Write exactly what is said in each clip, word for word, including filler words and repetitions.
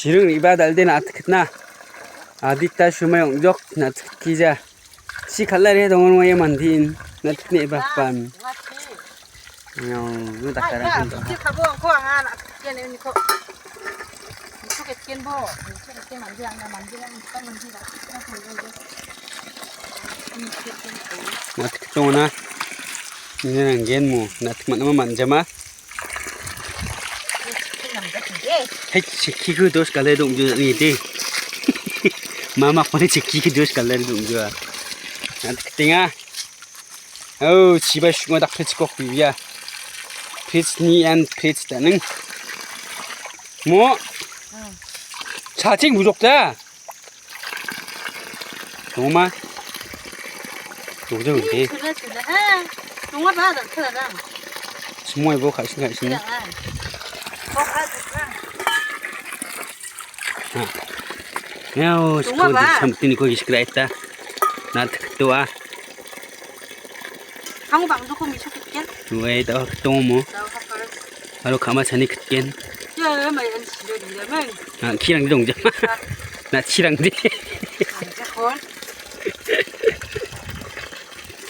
Chiring riba dal·de na·tikna. Adita sumai ong·jok na·tikkija. Si kal·aria dongon waia mandin na·tikne eba pan. Yo, nu dakara. Na·tik tongona. Ini nanggen mo. Na·tik man·ama man·jama. Hei, chekkiku dos kal·e dong·jo ni de. Mama koni chekkiku dos kal·e dong·jo. Na·tik tenga. Oh, chibai sukma dakpre chikok bibia. Fridge ni an fridge daning. Mo. Chaching bujok da. Tungma. Tungja undi. Tungma ba da kada. Semua ibu kaisin kaisin. Yao, Tungma sekolah ba. Di samtin ko iskra ita. Na·tik tua. Kamu bang dukung misuk ikan? Tuai tahu ketemu. Tahu apa? Aro kama sani ketken. Ya, mai an sida dia mai. Na kirang dong ja. Na kirang di. Jakon.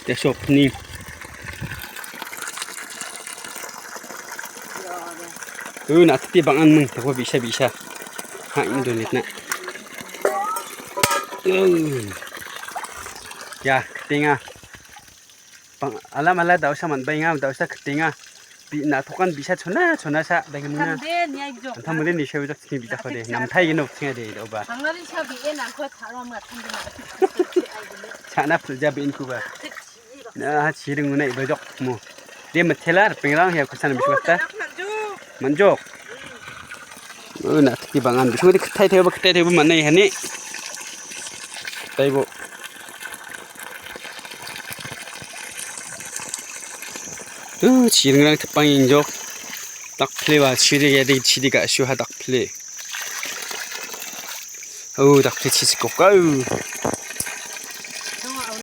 Ya sop ni. Uh, na tepi bangan meng, tako bisa bisa. Ha ini donit na. Uh. Ya, ketenga. Bang, alam ala dausa man bainga, dausa ketenga. Bi na tokan bisa chona chona sa bainga muna. Tande nia gijok. Antam mule ni shawi jak sini bisa kode. Nam thai gino singa de doba. Tangari sa bi en angko tharam ga tande. Sana pulja bi in kuba. Na ha chiring muna iba jok mo. De metelar pengrang ya kusan bisa ta. Manjok. Oh, na tepi bangan. Bisa de ketai tebo ketai tebo mana ya ni. Ketai bo. Uh, chiringrang tepang injok. Dakple ba chiri ya de chiri ga shu ha dakple. Oh, dakple chisi kokau.